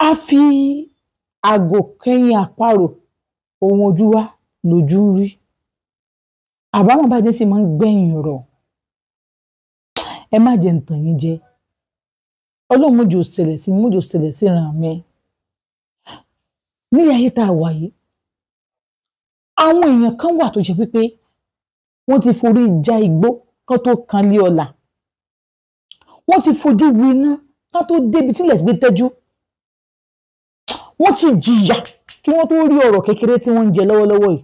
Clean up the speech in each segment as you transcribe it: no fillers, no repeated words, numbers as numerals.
A fi àgò kẹ́yìn àparò, ohun ojú wa lójú ń rí. Àbámọ̀ bá dé sí máa ń gbẹ̀yìn ọ̀rọ̀. Ẹ má jẹ́ ntàn yín jẹ. Ọlọ́run mójú ṣẹlẹ̀ sí mi, mójú ṣẹlẹ̀ sí ìran mi. Ní ayé tá a wà yìí, àwọn èèyàn kan wà tó jẹ́ wípé wọ́n ti forí já igbó kán tó kan lé ọlà. Wọ́n ti fojú winá kán tó débi tílẹ̀ gbé tẹ́jú. Wọ́n ti jìyà kí wọ́n tó rí ọ̀rọ̀ kékeré tí wọ́n ń jẹ lọ́wọ́lọ́wọ́ yìí.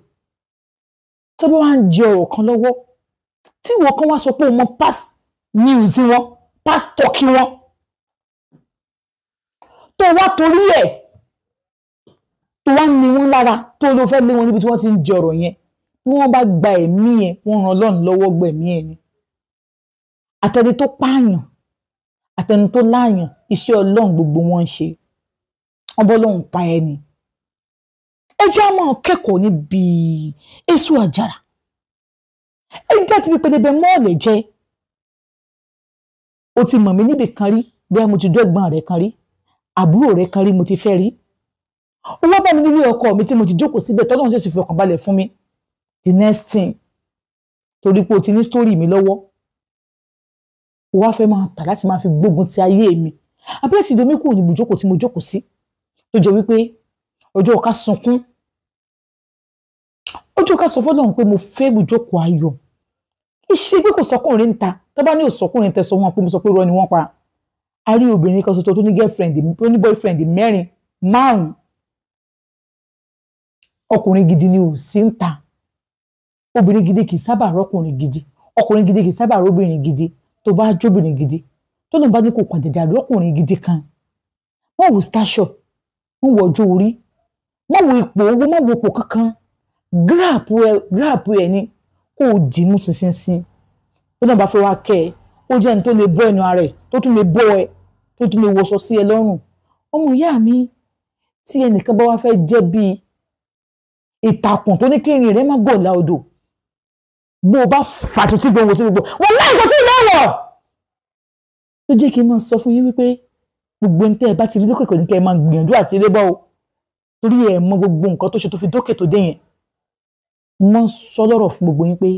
Tí wọ́n wá ń jẹ ọ̀rọ̀ kan lọ́wọ́, tí ìwọ kan wá sọ pé o mọ pass news wọn, pass talk wọn, tó wá torí ẹ̀ tó wá ní wọn lára, tó ló fẹ́ lé wọn níbi tí wọ́n ti ń jẹ ọ̀rọ̀ yẹn, bí wọ́n bá gba ẹ̀mí yẹn, wọ́n ran Ọlọ́run lọ́wọ́ gbẹ̀mí ẹ̀ ni. Àtẹni tó pààyàn, àtẹni tó láàyàn, iṣẹ́ Ọlọ́run gbogbo wọn ń ṣe. Wọ́n bọ́ lóhùn pa ẹni. Ẹ jẹ́ á máa kẹ́kọ̀ọ́ níbi èso àjàrà. Ẹ jẹ́ àti bí pẹlẹbẹ mọ́ọ̀lẹ̀ jẹ́. O ti mọ̀ mí níbì kan rí, bí mo ti dọ́gbọ́n rẹ̀ kan rí, àbúrò rẹ̀ kan rí, mo ti fẹ́ rí. Ó wá bá mi nílé ọkọ mi tí mo ti jókòó síbẹ̀, tọ́lọ́run sì ti fi ọkàn balẹ̀ fún mi. The next thing, torí pé o ti ní story mi lọ́wọ́, o wá fẹ́ máa tà láti máa fi gbógun ti ayé mi. Abẹ́rẹ́ ti domi kúrò níbi ìjókòó tí mo jókòó sí, tó jẹ́ wípé ọjọ́ ká sunkún, ọjọ́ ká sọ fọ́lọ́run pé mo fẹ́ ibùjókòó ayọ̀. Ìṣe pé kò sọkùnrin ń ta, tó bá ní ò sọkùnrin tẹ sọ wọn pé mo sọ pé irọ́ ni wọ́n pa. A rí obìnrin kan ṣoṣo tó ní girlfriend, tó ní boyfriend mẹ́rin, márùn-ún. Ọkùnrin gidi ni ò sí ń ta. Obìnrin gidi kì í sábà rọ́kùnrin gidi. Ọkùnrin gidi kì í sábà róbìnrin gidi. Tó bá jóbìnrin gidi, tó lóun bá ní kò kàn jàjà rọ́kùnrin gidi kan. Wọ́n wo stature, wọ́n wo ọjọ́ orí, wọ́n wo ipò owó, wọ́n wo ipò kankan. Gíráàpù ẹ ni kó o dì mú ṣinṣinṣin. Tó náà bá fẹ́ wá kẹ́ ẹ, ó jẹ́ ẹni tó lè bọ́ ẹnu ara ẹ̀, tó tún lè bọ́ ẹ, tó tún lè wọṣọ sí ẹ lọ́rùn. Ọmọ ìyá mi, tí ẹnìkan bá wá fẹ́ jẹ́ bíi ìtàkùn tó ní kí irin rẹ̀ má gọ̀ọ̀lá odò, bó o bá pàtó tí gbòǹgbò sí gbogbo wọn láì kò tí ì lọ́wọ́. Ló jẹ́ kí n máa sọ fún yín wípé gbogbo ní tẹ́ ẹ bá ti rí lókè kò ní kẹ́ ẹ máa gbìyànjú àti eré bọ́ o, torí ẹ mọ gbogbo nǹkan tó ṣe tó fi dókè tó dé yẹn. Mo ń sọ lọ́rọ̀ fún gbogbo yín pé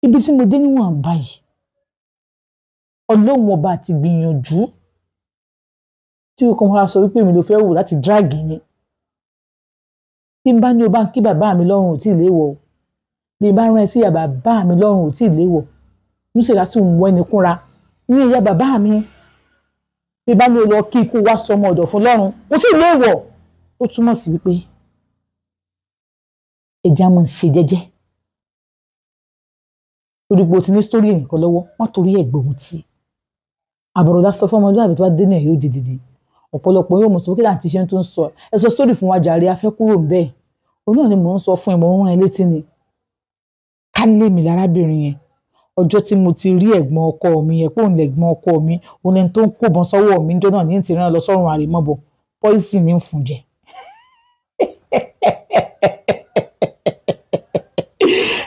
ibi tí mo dé níwọ̀n báyìí, Ọlọ́run ọba àti gbìyànjú tí o kàn wá sọ wípé mi ló fẹ́ wò láti dráàgì mi. Bí n bá ní o bá ń kí bàbá mi lọ́rùn ò tí ì léwọ̀ o, bí n bá rán ẹ sí ìyá bàbá mi lọ́rùn ò tí ì léwọ̀, Nusrat tún wọ ẹni kúnra ní ìyá bàbá mi. Bí n bá ní o lọ kí ikú wá sọmọ ọ̀dọ̀ fún lọ́rùn kò tí ì léwọ̀. Ó túmọ̀ sí wípé ẹja máa ń ṣe jẹ́jẹ́. Torí pé o ti ní sítórì nìkan lọ́wọ́, má torí ẹ̀ gbógun tì. Àbọ̀rọ̀dá sọ fún ọmọlúwàbí tó bá dé náà yóò di dìdì. Ọ̀pọ̀lọpọ̀ yóò mọ̀ sọ pé kí láǹtí ṣe tó ń sọ. Ẹ sọ sítórì fún wa jàre, a fẹ́ kúrò ń bẹ́ẹ̀. Òun náà ni mò ń sọ fún ẹ, mò ń rán ẹ létí ni. Ká lé mi lárábìnrin yẹn. Ọjọ́ tí mo ti rí ẹ̀gbọ́n ọkọ mi yẹn, pé òun lẹ̀gbọ́n ọkọ mi, òun lẹni tó ń kóbọn sọ́wọ́ mi níjọ́ náà ní ti rán lọ sọ́run àrèmọ́bọ̀. Pọ́ìsì ní ń fún jẹ.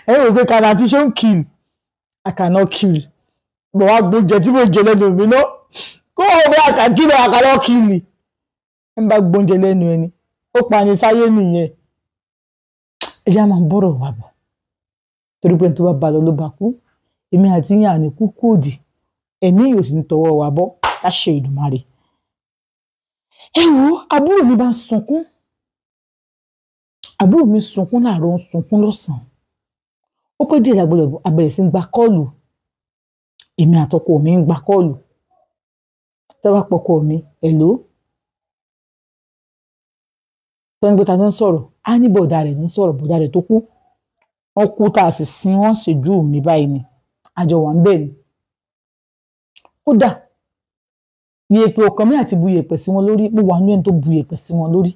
Ẹ rò pé kàrà àti ṣé ń kill? I cannot kill. Mo wá gbóúnjẹ tí mo jẹ lẹ́nu mi ná. Kó o bá I can kill or I cannot kill. Ẹ ń bá gbóúnjẹ lẹ́nu ẹni. Ó pa ni sáyé nìyẹn. Ẹ jẹ́ á máa bọ́rọ̀ wà bọ̀. Torí pé tó bá ba lọ ló bá kú. Èmi àti yín àní kú kú òdì. Ẹ̀mí yóò sì ní tọwọ́ wa bọ́. Láṣẹ Èdùmàrè. Ẹ wo, àbúrò mi bá ń sunkún. Àbúrò mi sunkún láàárọ̀, ń sunkún lọ́sàn-án. Ó pẹ́ díẹ̀ lágbọ́dọ̀ abẹ̀rẹ̀ sí ń gba kọ́ọ̀lù. Èmi àtọkọ mi ń gba kọ́ọ̀lù. Tẹ́ bá pọkọ mi, hello. Tọ́ni pé ta ló ń sọ̀rọ̀? Á ní bọ̀dà rẹ̀ ló ń sọ̀rọ̀, bọ̀dà rẹ̀ tó kú. Wọ́n kú tá a sì sin wọ́n ṣèjú mi báyìí ni. Àjọ wà ń bẹ̀ ni. Kódà, yèèpẹ̀ ọkàn mi àti bu yèèpẹ̀ sí wọn lórí, mo wà nínú ẹni tó bu yèèpẹ̀ sí wọn lórí.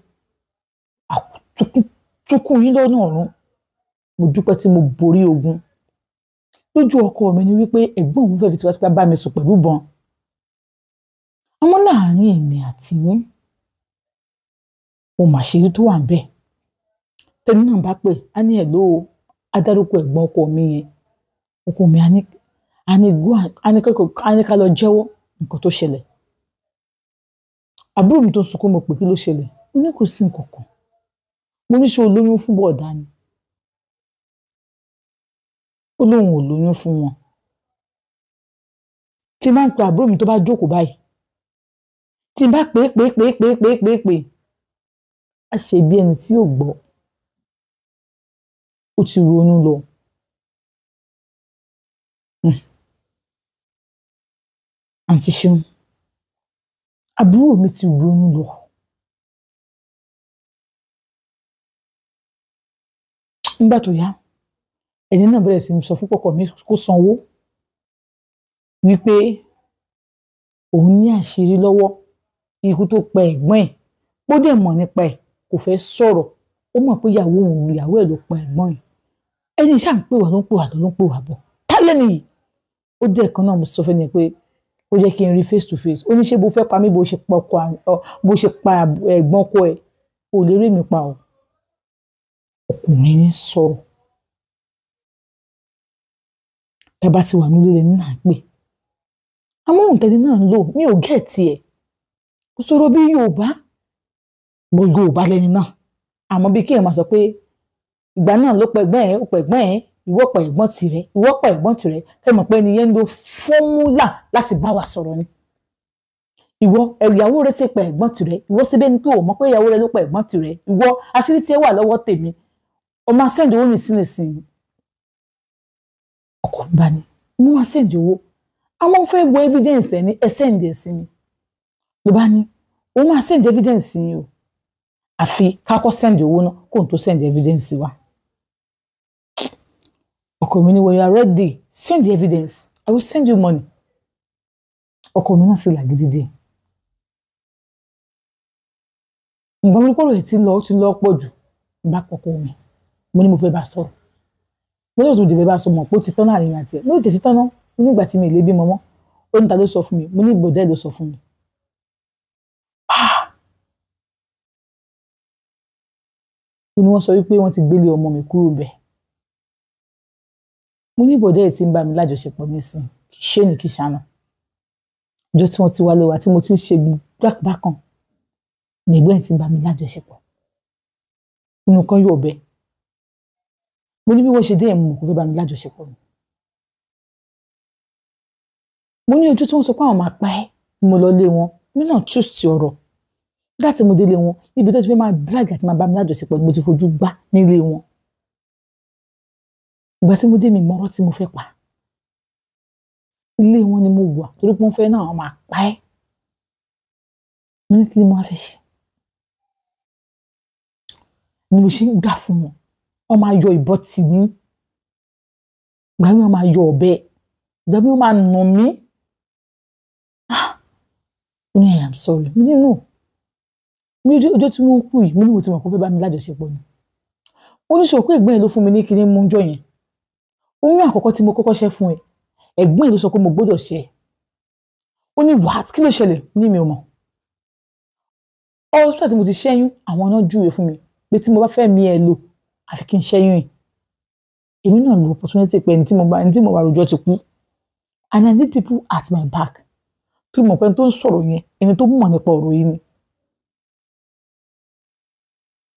Àtúkùn yín lọ́nà ọ̀run. Mo dúpẹ́ tí mo borí ogun. Lójú ọkọ mi ni wípé ẹ̀gbọ́n òun fẹ́ẹ́ fi tipátipá bá mi sùn pẹ̀lú ìbọn. Àmọ́ láàárín èmi àti yín, mo mà ṣe rí tó wà ń bẹ̀. Tẹni náà bá pè, á ní hello o, á dárúkọ ẹ̀gbọ́n ọkọ mi yẹn. Ọkọ mi á ní ká lọ jẹ́wọ́ nǹkan tó ṣẹlẹ̀. Àbúrò mi tó ń sunkún, mo pè, kí ló ṣẹlẹ̀? Mo ní kò sí nǹkan kan. Mo ní ṣé o lóyún fún bọ̀dá ni? Ó lóun ò lóyún fún wọn. Tí n bá ń pe àbúrò mi, tó bá jókòó báyìí, tí n bá pè é, pè é, pè é, pè é, pè é, pè é, pè é, á ṣe bí ẹni tí ò gbọ́, ó ti ronú lọ. Àǹtí Ṣeun, àbúrò mi ti ronú lọ. Nígbà tó yá, ẹni náà bẹ̀rẹ̀ sí ní sọ fún pọ̀kọ̀ mi kó sanwó, wípé òun ní àṣírí lọ́wọ́ ikú tó pa ẹ̀gbọ́n ẹ̀. Ó dẹ̀ mọ̀ nípa ẹ̀, kò fẹ́ sọ̀rọ̀. Ó mọ̀ pé ìyàwó òun, ìyàwó ẹ̀ ló pa ẹ̀gbọ́n ẹ̀. Ẹni ṣáà ń pè wá, ló ń pè wá lọ, ló ń pè wá bọ̀. Tálẹ́ nìyí ó jẹ́ kan náà. Mo sọ fẹ́ ni pé ó jẹ́ kí n rí face to face. Ó ní ṣé bó fẹ́ pa mí, bó ṣe pa ọkọ, bó ṣe pa ẹ̀gbọ́n ọkọ ẹ̀, ò lè rí mi pa o. Ọkùnrin ní sọ̀rọ̀. Tá a bá ti wà nílé lẹ́ni náà pè, àmọ́ òun tẹ́ni náà ń lò, mi ò get ẹ̀. Kò sọ̀rọ̀ bí Yorùbá bọ̀, Yorùbá lẹ́ni náà, àmọ́ bí kéèyàn máa sọ pé ìgbà náà ló pẹ̀gbọ́n ẹ̀, ó pẹ̀gbọ́n ẹ̀, ìwọ pa ẹ̀gbọ́n tirẹ̀, ìwọ pa ẹ̀gbọ́n tirẹ̀. Ẹ mọ̀ pé ẹni yẹn ń lo formula láti bá wa sọ̀rọ̀ ni. Ìwọ, ìyàwó rẹ ti pa ẹ̀gbọ́n tirẹ̀, ìwọ síbẹ̀ ni pé o mọ̀ pé ìyàwó rẹ ló pa ẹ̀gbọ́n tirẹ̀. Ìwọ, àṣírí tí ẹ wà lọ́wọ́ tèmi, o máa send owó nísinsìnyí. Ọkọ bá ní mo máa send owó, àwọn fẹ́ gbọ́ evidence ẹ̀ ní ẹ send ẹ̀ sí mi. Ló bá ní o máa send evidence yìí o, àfi kákọ́ send owó náà kó n tó send evidence wa. Ọkọ mi ní, "When you are ready, send the evidence, I will send you money." Ọkọ mi náà sì là gidi díẹ̀. Nǹkan mi kọ́rọ̀ ẹ̀ ti lọ, ó ti lọ pọ̀ jù. N bá pọkọ mi, mo ní mo fẹ́ bá sọ̀rọ̀. Mo ní òtún ìdìbò bá sọ mọ̀ pé ó ti tán láàrin mi àti ẹ̀. Mo ní tètè tán náà nígbà tí mi ì lè bímọ mọ́. Ó ní ta ló sọ fún mi? Mo ní bọ̀dẹ́ ló sọ fún mi. Ah! Ó ní wọ́n sọ wípé wọ́n ti gbélé ọmọ mi kúrò bẹ́ẹ̀. Mo ní bọ̀dẹ́ ẹ̀ ti ń bá mi lájọṣepọ̀ nísìn, kì í ṣe ní kì í ṣàná. Ọjọ́ tí wọ́n ti wálé wa tí mo ti ń ṣe bákan ní ẹ̀gbọ́n ẹ̀ ti ń bá mi lájọṣepọ̀ nínú kan yóò bẹ́ẹ̀. Mo ní bí wọ́n ṣe dé ẹ̀, mọ̀ kó fẹ́ bá mi lájọṣepọ̀ ni. Mo ní ojú tí wọ́n sọ pé àwọn máa pa ẹ́ ni mo lọ lé wọn. Mi náà choose ọ̀rọ̀ nígbà tí mo délé wọn, níbi tó ti fẹ́ máa drag àti máa bá mi lájọṣepọ̀ ni mo ti fojú gbá nílé wọn. Ìgbà tí mo dé, mi mọ̀rọ̀ tí mo fẹ́ pa. Ilé wọn ni mo wà torí pé wọ́n fẹ́ náà, àwọn máa pa ẹ́. Mo ní kí ni mo wá fẹ́ ṣe ni mo ṣe ń gbà fún wọn. Wọ́n máa yọ ìbọn tì mí, ìgbà mi wọ́n máa yọ ọ̀bẹ, ìgbà mi wọ́n máa nà mí. Ah! Mo ní, "I am sorry." Mo ní no. Mo ní ọjọ́ tí wọ́n kú yìí, mo ní mo ti mọ̀ kó fẹ́ bá mi lájọṣepọ̀ ni. Ó ní sọ pé ẹ̀gbọ́n ẹ̀ ló fún mi ní kinní mú jọ yẹn. Oyún àkọ́kọ́ tí mo kọ́kọ́ ṣẹ́ fún ẹ, ẹ̀gbọ́n ẹ̀ ló sọ pé mo gbọ́dọ̀ ṣe ẹ. Ó ní what? Kí ló ṣẹlẹ̀? Ní mi ò mọ̀. Hospital tí mo ti ṣẹ́yún, àwọn náà júwe fún mi pé tí mo bá fẹ́ mi ẹ lò, àfi kí n ṣẹ́yún yìí. Èmi náà lo opportunity pé ẹni tí mo bá rojọ́ ti kú and I need people at my back, tó mọ̀ pé ẹni tó ń sọ̀rọ̀ yẹn, ẹni tó mọ̀ nípa ọ̀rọ̀ yìí ni.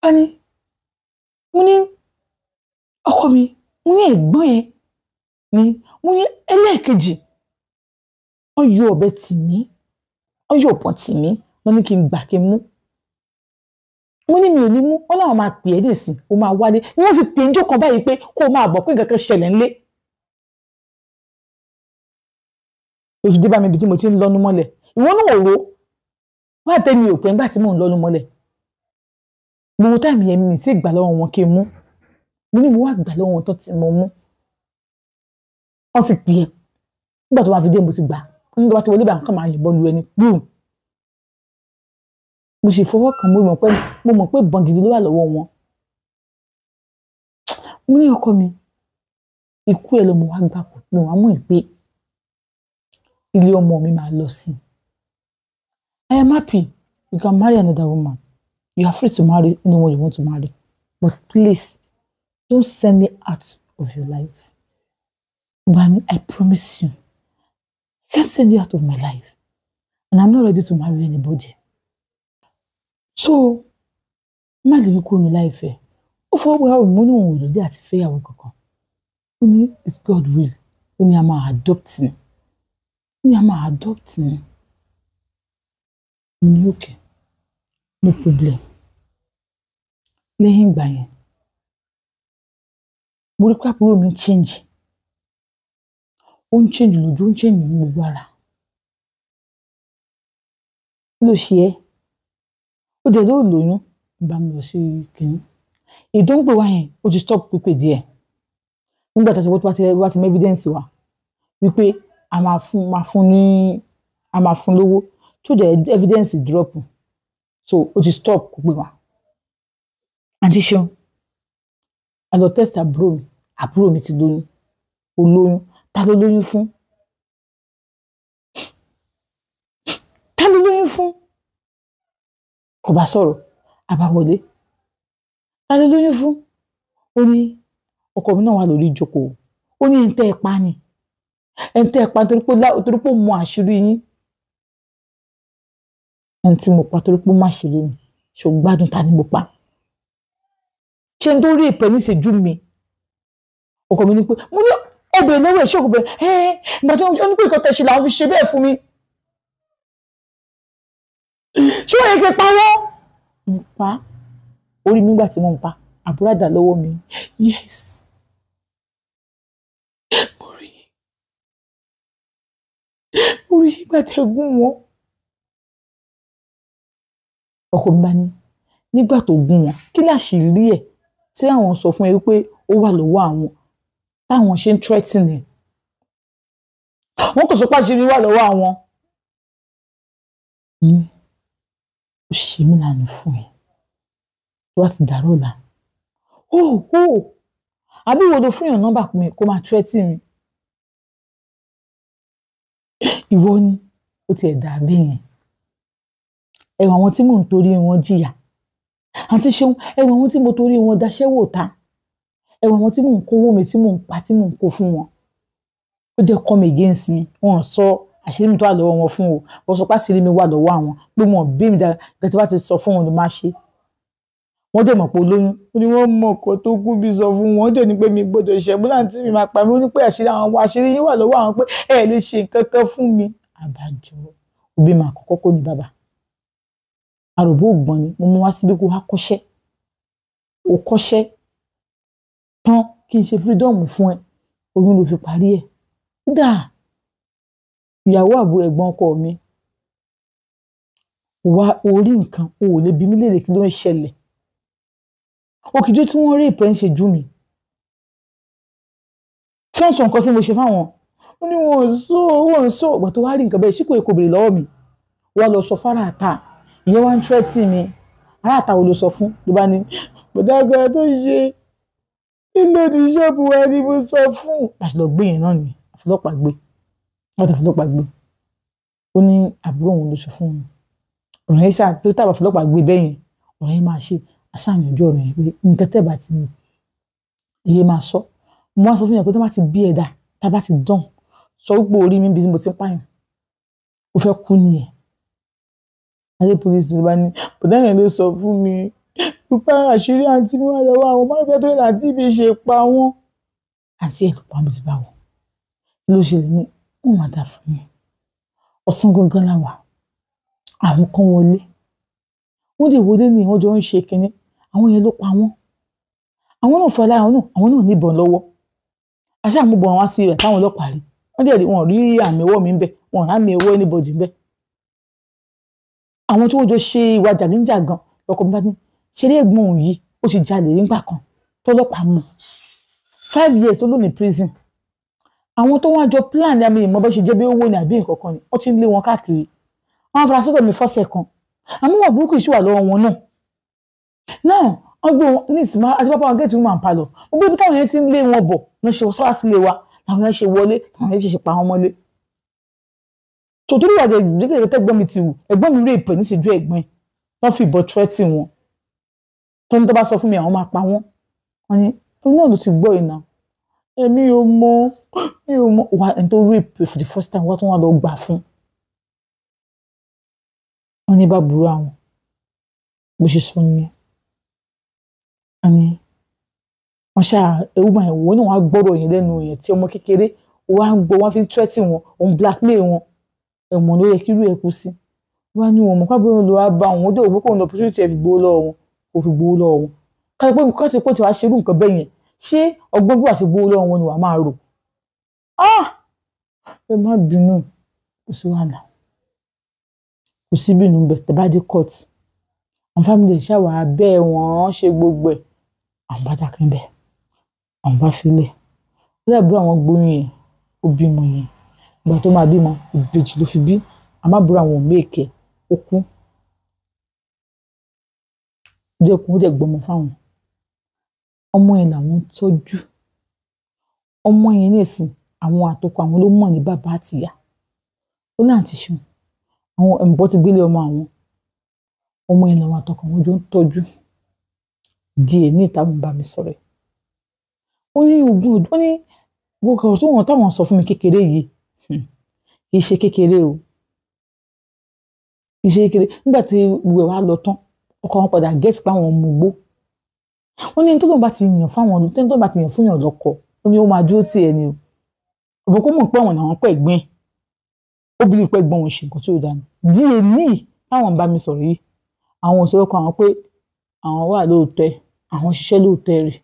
Wọ́n ní mo ní ọkọ mi, mo ní ẹ̀gbọ́n yẹn ni. Mo ní ẹlẹ́ẹ̀kejì, wọ́n yọ ọ̀bẹ tì mí, wọ́n yọ ọ̀pọ̀ tì mí, wọ́n ní kí n gbà kí n mú. Mo ní mi ò ní mú. Wọ́n láwọn máa pè é nìsín, ó máa wálé ni. Wọ́n fi pè é njọ́ kan báyìí pé kó o máa bọ̀, pé nǹkan kan ṣẹlẹ̀ ńlé. Oṣù dé bá mi ibi tí mo ti ń lọ́nu mọ́lẹ̀. Ìwọ náà ò ro wọ́n àtẹ́ mi ò pẹ́ nígbà tí mò ń lọ́nu mọ́lẹ̀. Gbogbo time yẹn, mi sì gbà lọ́wọ́ wọn kí n mú. Mo ní mo wá gbà lọ́wọ́ wọn tó ti mo mú. Wọ́n ti pè é nígbà tó máa fi dé, mo ti gbà. Nígbà tó bá ti wọlé bá nǹkan, máa yìnbọn lu ẹni gbùm. Mo sì fọwọ́ kàn, mo mọ̀ pé ìbọn gidi ló wà lọ́wọ́ wọn. Mo ní ọkọ mi, ikú ẹ̀ ló mo wá gbà kú. Mo wá mọ̀ pé ilé ọmọ mi máa lọ sí. I am happy you can marry another woman. You are free to marry anyone you want to marry, but please don't send me out of your life. Bani, I promise you, I can't send you out of my life and I'm not ready to marry anybody. So má lè kó nu láìfẹ́. Ó fọwọ́ pé àwọn ìmúnú òun òdòdó àti fẹ́yàwó kankan. Ó ní it's God will. Ó ní a máa adopt ni. Ó ní a máa adopt ni. Mo ní okay, no problem. Lẹ́yìn ìgbà yẹn, mo rí pé àbúrò mi ń change. Ó ń change lójú, ó ń change ní gbogbo ara. Kí ló ṣe ẹ́? Ó dẹ̀ ló lóyún. Bá mi lọ sí kìnní. Èyí tó ń pè wá yẹn, ó ti stop pípé díẹ̀. Nígbà tí a ti wá ti mú evidence wá wípé a máa fún ní, a máa fún lówó, tó dẹ̀ evidence drop. So ó ti stop kó pè wá. Àǹtí Ṣeun, a lọ test àbúrò mi, àbúrò mi ti lóyún. Ó lóyún. Ta ló lóyún fún? Ta ló lóyún fún? Kò bá sọ̀rọ̀, a bá wọlé. Ta ló lóyún fún? Ó ní ọkọ mi náà wà lórí ìjókòó. Ó ní ẹni tẹ́ ẹ pa ni. Ẹni tẹ́ ẹ pa torí pé ó mọ àṣírí yín. Ẹni tí mo pa torí pé ó má àṣírí mi. Ṣé o gbádùn, ta ni mo pa? Ṣé n tó rí ìpè ní ìṣẹ́jú mi? Ọkọ mi ní pé mo ní obìnrin lọ́wọ́ ẹ̀, ṣé òkú bẹ̀rẹ̀ ẹ́ ìgbà tó ní pé nǹkan tẹ̀ ṣe làwọn fi ṣe bẹ́ẹ̀ fún mi. Ṣé wọ́n yẹ kí n pa wọ́n? Mo pa orí mi nígbà tí mo ń pa àbúrò àdá lọ́wọ́ mi. Yes. Mo rí ìgbà tẹ́ gún wọn. Ọkọ mi bá ní nígbà tó gún wọn, kí láṣìírí ẹ̀ tí àwọn sọ fún ẹ wípé ó wà lọ́wọ́ àwọn táwọn ṣe ń threaten ẹ̀? Wọ́n kò sọ pé àṣírí wà lọ́wọ́ àwọn. Ó ṣe mí lànà fún ẹ tó bá ti dàrú ọ̀la. Ó ó àbí ìwọ ló fún yàn nọ́mbà mi kó máa threaten mi? Ìwọ ni ó tiẹ̀ dà bẹ́ẹ̀ yẹn. Ẹ̀wọ̀n àwọn tí mò ń torí wọn jìyà. Àǹtí Ṣeun, ẹ̀wọ̀n àwọn tí mo torí wọn daṣẹ́wò ta. Ẹ̀wọ̀n àwọn tí mò ń kówó mi, tí mò ń pa, tí mò ń kó fún wọn. Ó jẹ́ come against mi. Wọ́n sọ àṣírí mi tó wà lọ́wọ́ wọn fún o. Wọ́n sọ pé àṣírí mi wà lọ́wọ́ àwọn. Pé wọn bí mi dára. Nǹkan tí bá ti sọ fún wọn ló máa ṣe. Wọ́n dẹ̀ mọ̀ pé olóyún. Ó ní wọ́n mọ̀ ọkọ tó kú bí sọ fún wọn. Ó dẹ̀ ní pé mi gbọ́dọ̀ ṣẹ̀. Bó láǹtí mi máa pa mí. Ó ní pé àṣírí àwọn àṣírí yín wà lọ́wọ́ àwọn, pé ẹ lè ṣe nǹkan kan fún mi. Àbájọ òbí mi àkọ́kọ́ kò ní bàbá. Àròbó ògbọ́n ni mo mú wá síbí kó wá kọ́ṣẹ́. Ó kọ́ṣẹ́ tán kí n ṣe freedom fún ẹ. Oyún ló fi parí ẹ̀. Kódà ìyàwó àbúrò ẹ̀gbọ́n ọkọ mi wá orí nǹkan, o ò lè bi mí léèrè kí ló ń ṣẹlẹ̀. Òkìjọ tí wọ́n rí ìpẹ́ ń ṣe jú mi. Tí wọ́n sọ nǹkan tí mo ṣe fáwọn, ó ní wọ́n sọ, wọ́n sọ. Ìgbà tó wá rí nǹkan bẹ́ẹ̀, ṣé kò yẹ kó béèrè lọ́wọ́ mi? Wọ́n lọ sọ fárá àta. Ìyẹn wá ń threaten mi. Ará àta wo ló sọ fún? Ló bá ní bọ̀dá kan tó ṣe nílò ní ṣọ́ọ̀bù wa ni mo sọ fún. Bàṣẹ lọ gbé yẹn náà ni àfọlọ́pàá gbé. Wọ́n ti fọlọ́pàá gbé. Ó ní àbúrò òun ló sọ fún un. Ọ̀rọ̀ yẹn ṣáà tó tàbí àfọlọ́pàá gbé bẹ́yẹn. Ọ̀rọ̀ yẹn máa ṣe aṣáàyànjú ọ̀rọ̀ yẹn pé nǹkan tẹ́ bá ti mú iye máa sọ. Mo wá sọ fún yẹn pé tó bá ti bí ẹ̀dá, tá bá ti dán, sọ wípé orí mi bí mo ti ń pààyàn. Ó fẹ́ kú nìyẹn. Adé police ló bá ní bọ̀dá yẹn ló sọ fún mi wípé àṣírí àǹtí mi wà lọ́wọ́ àwọn ọmọ ìgbà tó lè àǹtí mi ṣe pa wọ́n. Àǹtí ẹ̀ ló pa mí ti bá wọ̀. Kí ló ṣẹlẹ̀ ní? Ó máa dà fún mi. Ọ̀sán gangan la wà. Àwọn kan wọlé. Wọ́n dè wọlé ní wọ́n jọ ń ṣe kinní. Àwọn yẹn ló pa wọ́n. Àwọn náà fọ́ lára àwọn náà, àwọn náà ní ìbọn lọ́wọ́. Àṣà àmúbọn wá sí rẹ̀ táwọn ọlọ́pàá rí. Wọ́n dẹ̀ rí, wọn rí àmì ọwọ́ mi ń bẹ̀. Wọn rí àmì ọwọ́ anybody ń bẹ̀. Àwọn tí wọ́n jọ ṣe ìwà jàgídíjàgan lọkọ mi bá ní ṣeré ẹ̀gbọ́n òun yìí ó ti jalè nígbà kan tọ́lọ́pàá mú. 5 years tó lò ní prison. Àwọn tó wọ́n jọ plan ní àmì ìmọ̀ bó ṣe jẹ́ bí owó ni àbí nǹkan kan ni wọ́n ti ń lé wọn káàkiri. Wọ́n fara sọ́dọ̀ mi fọ́sẹ̀ kan. Àmọ́ wọn burúkú ìṣúwà lọ́wọ́ wọn náà. Náà wọ́n gbé wọn ní ìsìnmá àti pápá wọn gẹ́ẹ̀tì woman parlour. Gbogbo ibi táwọn yẹn ti ń lé wọn bọ̀ ní ṣe sọ́wọ́ sílé wa làwọn yẹn ṣe wọlé, làwọn yẹn ṣe pa wọn mọ́lé. Tòtòrí ìwà jẹjẹrẹ tẹ́gbọ́n mi ti wù, ẹ̀gbọ́n mi rape níṣẹ́jú ẹ̀gbọ́n ẹ̀. Wọ́n fi ìbọn threaten wọn. Tó ní tó bá sọ fún mi àwọn máa pa wọ́n. Wọ́n ní òun náà ló ti gbọ́ ìná. Èmi ò mọ̀, mi ò mọ̀. Wà ẹni tó rape for the first time wá tó wà lọ gbà fún. Wọ́n ní bá burú àwọn. Bó ṣe sọ nìyẹn. Àní wọ́n ṣáà ewu máa wò náà, wọ́n á gbọ́rọ̀ yẹn lẹ́nu yẹn tí ọmọ kékeré wọ́n á gbọ́, wọ́n fi ń threaten wọn, òun blackmail wọn. Ẹ̀wọ̀n ló yẹ kí irú ẹ̀ kú sí. Wọ́n á ní wọn mọ̀ kábíyèsí ló wá bá wọn, ó dé òun kóun lọ opportunity ẹ̀ fi gbowó lọ́wọ́ wọn, kò fi gbowó lọ́wọ́ wọn. Káṣí pé tí wàá ṣerú nǹkan bẹ́ẹ̀ yẹn, ṣé ọgbọ́n bí wàá ṣe gbowó lọ́wọ́ wọn ni wàá máa rò? Ẹ má bínú, kò sí wàhálà, kò sí bínú bẹ̀ tẹ́ bá dé court. Àwọn family ẹ̀ ṣáà wàá bẹ́ẹ̀ wọ́n ṣe gbogbo ẹ̀, àwọn bá dákẹ́ bẹ́ẹ̀, àwọn bá filẹ̀. Ó dàbúrò àwọn gbóyún yẹn, ó bímọ yẹn. Ìgbà tó máa bímọ, ìbejì ló fi bí. Àmọ́ àbúrò àwọn ò méèkì ẹ̀, ó kú. Ó dẹ̀ kú, ó dẹ̀ gbọ́mọ fáwọn. Ọmọ yẹn làwọn ń tọ́jú. Ọmọ yẹn nísìn, àwọn àtọkọ àwọn ló mọ̀ ní bàbá àti ìyá. Ó ní àǹtí ṣeun, àwọn ẹ̀mùbọ́ ti gbélé ọmọ àwọn. Ọmọ yẹn làwọn àtọkọ àwọn jọ ń tọ́jú. Di èní ìtàwọn bá mi sọ̀rọ̀ ẹ̀. Ó ní ogún ọdún, ó ní gbogbo ọ̀rọ̀ tó wọn táwọn sọ fún mi kékeré yìí, kì í ṣe kékeré o. Kì í ṣe kékeré. Nígbà tí gbogbo ẹ̀ wá lọ tán, ọkọ wọn padà gẹ́tì pé àwọn ọmọ ogbó. Ó ní tó lóun bá ti yàn fáwọn, tó lóun bá ti yàn fún yàn lọ́kọ, ó ní ó máa dúró tì ẹ́ ni o. Ọ̀bọ̀ kó mọ̀ pé àwọn làwọn pẹ̀ gbìn. Ó bí pé gbọ́n òun ṣe nǹkan tí ò dáa ni. Di èní táwọn bá mi sọ̀rọ̀ yìí, àwọn òṣèré kan àwọn pé àwọn wà lóòótọ́, àwọn ṣiṣẹ́ lóòótọ́ rí.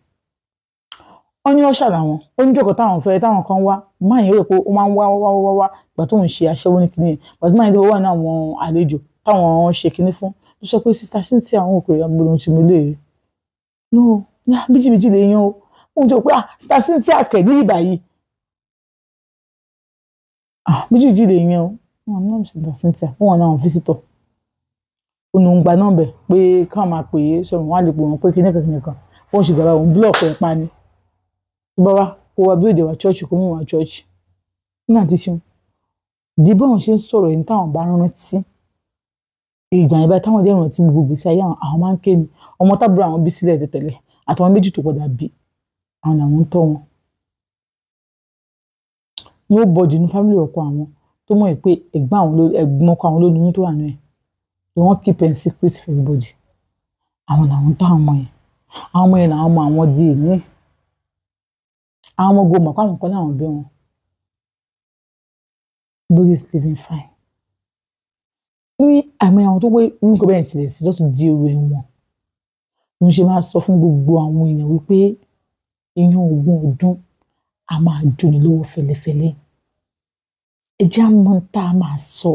Wọ́n ní ó ṣàlà wọn. Ó ní jókòó táwọn fẹ́ táwọn kan wá. Máa yẹn rò pé ó máa ń wá wá wá wá ìgbà tó ń ṣe aṣẹ́wó ní kinní yẹn. Ìgbà tí máa yẹn wà ní àwọn àlejò táwọn ṣe kinní fún. Ó sọ pé Sister Cynthia àwọn òkè agbóhùn tí mo lè rí. No, méjì méjì lè yan o. Ó ń jọ pé Sister Cynthia kẹ̀ ní ìgbà yìí. Méjì méjì lè yan o. Wọn náà Sister Cynthia, wọn náà visitor. Ó ní òun gba nọ́mbẹ̀ pé káwọn máa pè é sọ̀rọ̀ wọn á lè pè wọ́n pé kinní kan kinní kan. Wọ́n ṣe gbàgbọ́ òun búlọ̀kù ẹ̀ pa ni. Tó bá wá kó wá bí òde wá church, kó mú wá church. Ní àǹtí ṣeun, di báwọn ṣe ń sọ̀rọ̀ yìí táwọn bá rántí ìgbà yẹn báyìí, táwọn dẹ̀ rántí gbogbo ìgbésí ayé àwọn, àwọn máa ń ké ni. Ọmọ tábúrò àwọn bí sílẹ̀ tẹ̀tẹ̀lẹ̀ àtàwọn méjì tó padà bí, àwọn làwọn ń tọ́ wọn. Nobody ní family ọkọ àwọn tó mọ̀ pé ẹ̀gbọ́n àwọn ló, ẹ̀gbọ́n ọkọ àwọn ló lóyún tó wà nínú ẹ̀. They wọ́n keep it secret for everybody. Àwọn làwọn ń tọ́ àwọn ọmọ yẹn. Àwọn ọmọ yẹn làwọn ọmọ àwọn di èní. Àwọn ọmọ gbọ́mọ̀ káwọn kan láwọn bí wọn. Everybody is living fine. Ní àmì àwọn tó pé irú nǹkan bẹ́ẹ̀ ṣẹlẹ̀ sí tó ti di èrò ẹ̀wọ̀n. Mo ṣe máa sọ fún gbogbo àwọn èèyàn wípé iyán ogún ọdún a máa jóni lọ́wọ́ fẹ́lẹ́fẹ́lẹ́. Ẹ jẹ́ á mọ̀ ohun tá a máa sọ,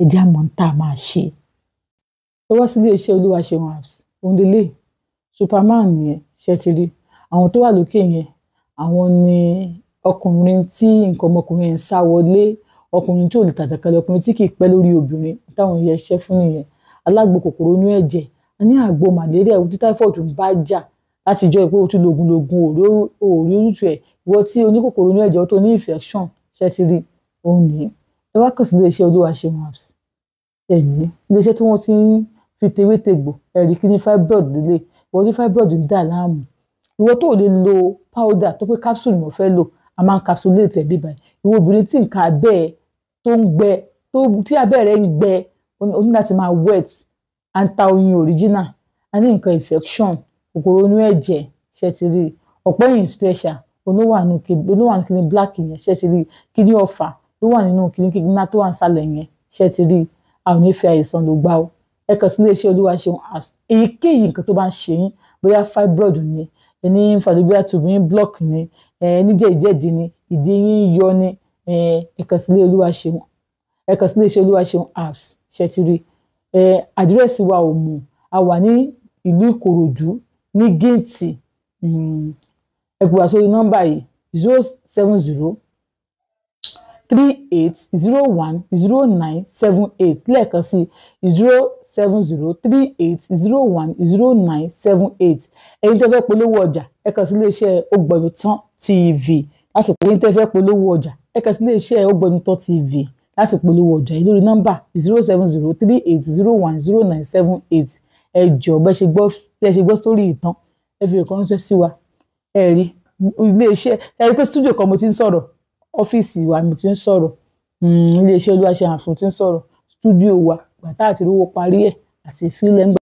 ẹ jẹ́ á mọ̀ ohun tá a máa ṣe. Ẹ wá sí ilé iṣẹ́ Olúwaṣeun Apps, òun lélẹ̀, Superman yẹn, ṣé ti rí? Àwọn tó wà lókè yẹn, àwọn ni ọkùnrin tí nǹkan ọmọkùnrin yẹn ń sá wọlé, ọkùnrin tí ò lè tàtàkálẹ̀, ọkùnrin tí kì í pẹ́ lórí obìnrin, táwọn yẹn ṣẹ́ fún nìyẹn. Alágbo kòkòrò inú ẹ̀jẹ̀, a ní àgbo malaria, tí typhoid ń bá jà láti jọ́ pé o ti lògùn lògùn òòrí ojútùú ẹ̀. Ìwọ tí oníkòkòrò inú ẹ̀jẹ̀ tó ní infection, ṣé ti rí? Òun nìyẹn. Ẹ wá kàn sí ilé iṣẹ́ Olúwaṣeun Apps. Ẹ ní ilé iṣẹ́ tí wọ́n ti ń fi tewétegbò, ẹ̀rí kí ní fibroid lélẹ̀. Ìwọ tí fibroid ń dà láàmú. Ìwọ tó lè lo powder tó pé capsule ni mo fẹ́ lò, a máa ń capsulate ẹ̀ bí báyìí. Ìwọ obìnrin tí nǹkan abẹ́ ẹ tó ń gbẹ, tó tí abẹ́ rẹ ń gbẹ, o ní láti máa wet, à ń ta oyin original, a ní nǹkan infection, kòkòrò inú ẹ̀jẹ̀, ṣé ti rí? Ọ̀pọ̀ ẹ̀yìn special, olówà nínú kíní black yẹn, ṣé ti rí? Kíní ọ̀fà ló wà nínú kíní kíní tó wà nísàlẹ̀ yẹn, ṣé ti rí? A ò ní fi àìsàn ló gbá o. Ẹ kàn sí ilé iṣẹ́ Olúwaṣeun Apps. Èyíkéyìí nǹkan tó bá ń ṣe yín, bóyá fibroid ni, ẹni fallopian tube yín block ni, ẹni jẹ̀díjẹ̀dí ni, ìdí yín yọ ni, ẹ kàn sí ilé Olúwaṣeun. Ẹ kàn sí ilé iṣẹ́ Olúwaṣeun Apps, ṣé ti rí? Àdírẹ́sì wa ò mú. A wà ní ìlú Ìkòròdú ní géètì. Ẹ pè wá sórí nọ́mbà yìí 070 38 01 09 78, lẹ́ẹ̀kan sí 070 38 01 09 78. Ẹ̀yin tó fẹ́ polówó ọjà, ẹ kàn sí iléeṣẹ́ Ògbónútàn TV láti pè. Ẹ̀yin tó fẹ́ polówó ọjà, ẹ kàn sí iléeṣẹ́ Ògbónútàn TV láti polówó ọjà yìí lórí nọ́mbà 070 38 01 09 78. Ẹ jọ̀ọ́, bẹ́ ṣe gbọ́ sórí ìtàn, ẹ fi ìkan ránṣẹ́ sí wa. Ẹ rí iléeṣẹ́, ẹ rí pé studio kan mo ti ń sọ̀rọ̀, ọ́fíìsì wa mo ti ń sọ̀rọ̀, iléeṣẹ́ Olúwaṣeun Apps mo ti ń sọ̀rọ̀, studio wa gbàtà àti rówó parí ẹ̀ àti ìfilẹ̀ ń gbà.